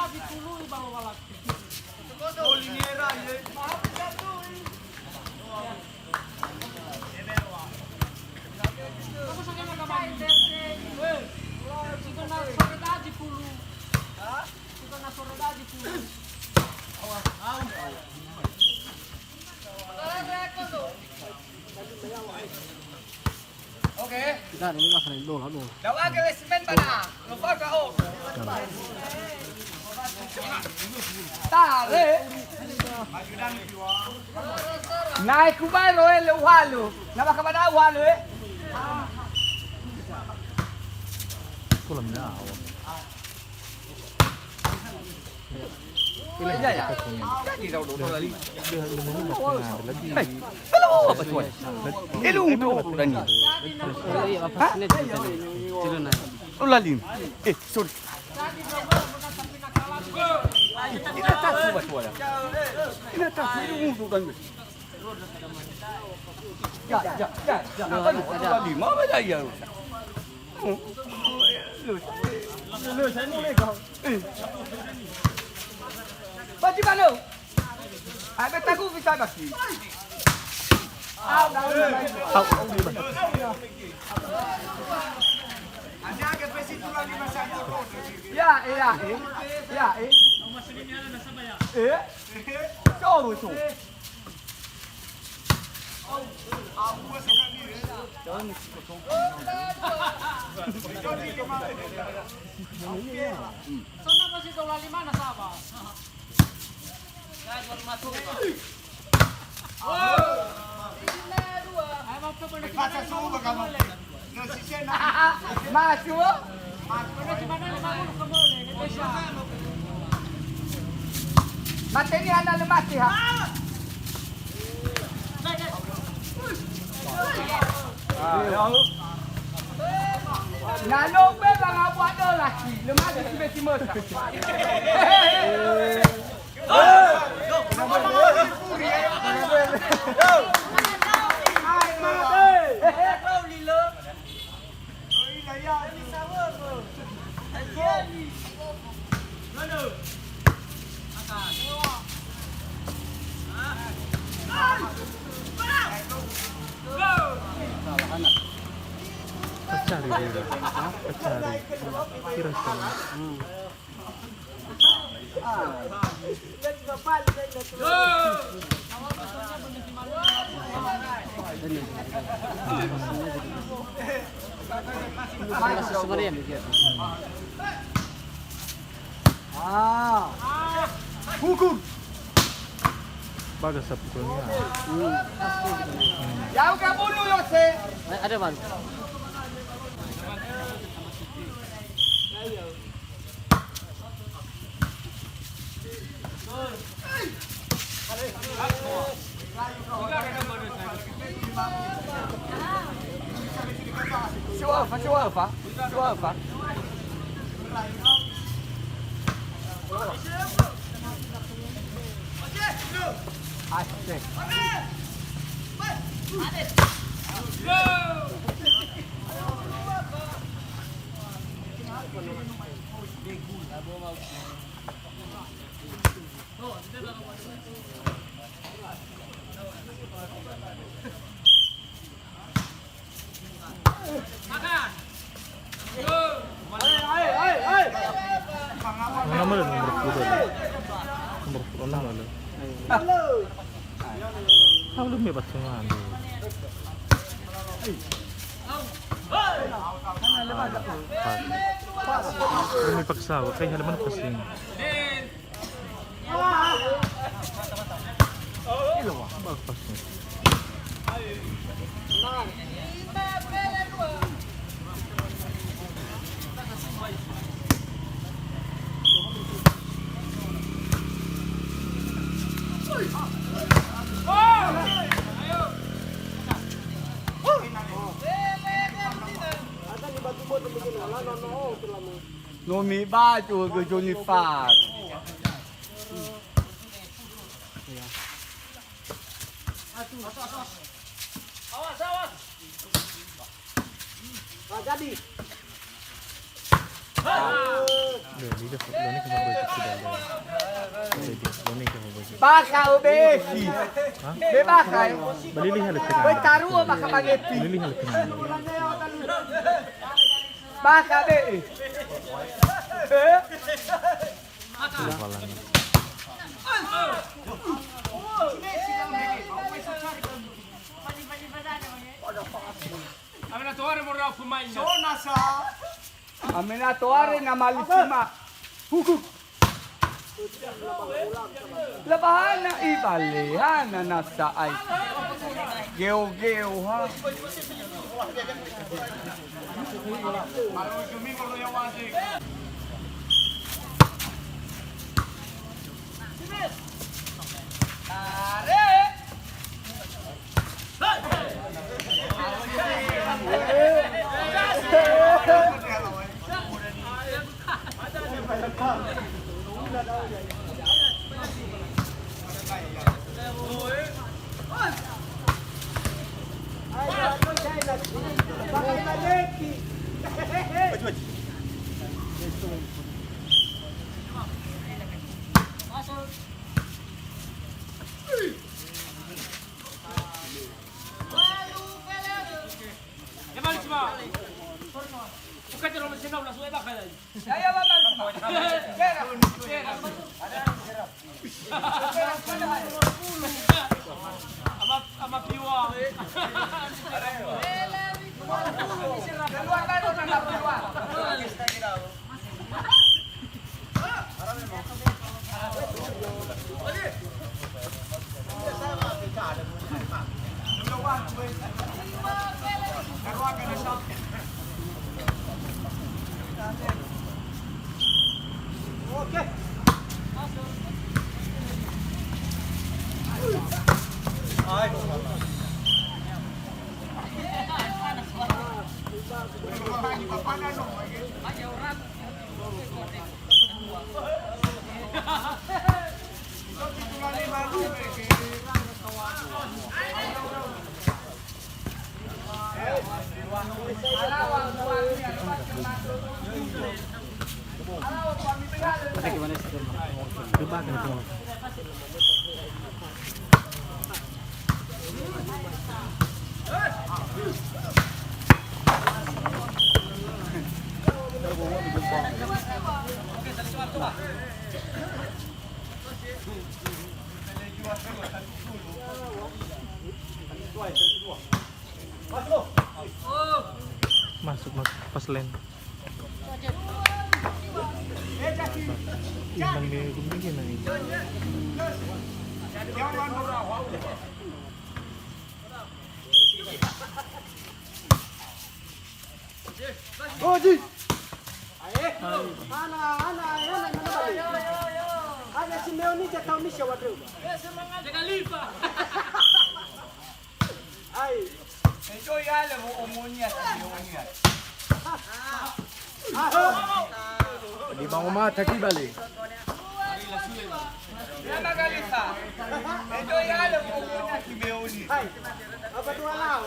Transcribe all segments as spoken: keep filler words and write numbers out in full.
Dipului ba Lowalangi. Doli nera, ye. Kamu sakit apa, Bang? Eh, sudah na sore tadi puluh. Hah? Sudah na sore tadi puluh. Oke. Kita ini lah sering dola, dola. Dawa ke lesimen bana. Lupa kau. Tare. Naik kubai roe le uhalu. Nama kepada uhalu, eh? Pulang dah. Iya, ya. Jadi, tahu, tahu, tahu, lagi. Hei, kalau apa tuan? Elu untuk orang ni. Hah? Lu lalim. Eh, sorry. Ini tak buat tuan. Ini tak buat untuk orang ni. Ya, ya, ya, ya. Apa lu? Lu lalim. Apa dah ya? Baju baru. Ai, betagu bisa bagi. Au, au, au. Ya, ya, eh. Ya, eh. Eh? Coba tu. Sana pasti tahu lali mana, sahabat? Ayo, waktu boleh kita. Masuk. Mate ni ana le mate ha. Na no be ba ngabu ada laki, le mate si besi mesa. Pecah dia. Pecah dia. Kira sama. Hmm. Ah. Hukum. Bagus pukulnya. Hmm. Jauh ke bulu, Yose. Eh, ada, Bang. Siwa fa, siwa fa, siwa fa. Asik. Mana, mana nomor sepuluh? Nomor sepuluh enam mana? Tahu lu me pas mana? Pas. Lu me paksa, kai halaman pusing. No mibaju ke Jonifar. Awas, awas. Jadi. Jadi Bakha obefi. Be bakha, eh. Woi taruo bakha bangefi. Bakha be. Eh? Amena toare morao pemain. Sona sa. Amena toare na malisima. Huku. Lebahana ibale, hana na sa'ai. Geo-geo ha. Masuk, masuk, pas line. Imbang di hukum tinggi, nah, ini. Oji. Ana, ana, ana, ana, ana. Ada Simeoni jatau misi wadru. Hai. Enjoy ale wo omonia Simeonia. Di bangun mata kibali. Nama galisa. Enjoy ale wo omonia Simeoni. Hai. Apa tu ala?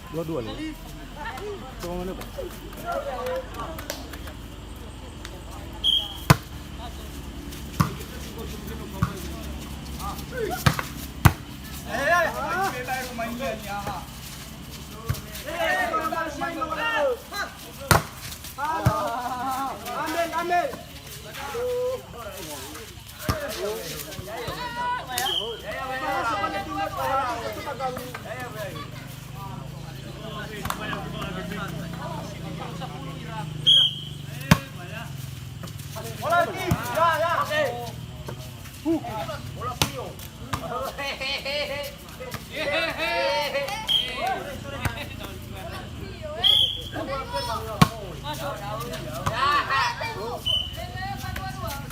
Dua-dua loh. Coba mana, Pak? Amin, amin.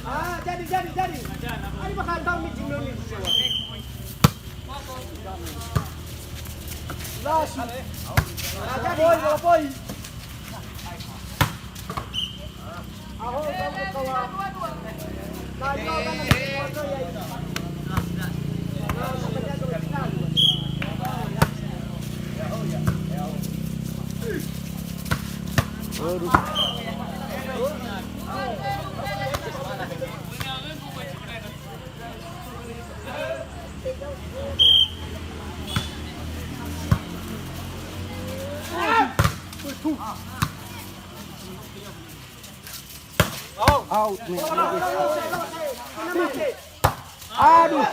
Ah, jadi, jadi, jadi. Ani bakal tahu ni jumlah ni. Langsung. Ah, jadi. Bola poi, bola poi. Aduh. Out, man. Aduh.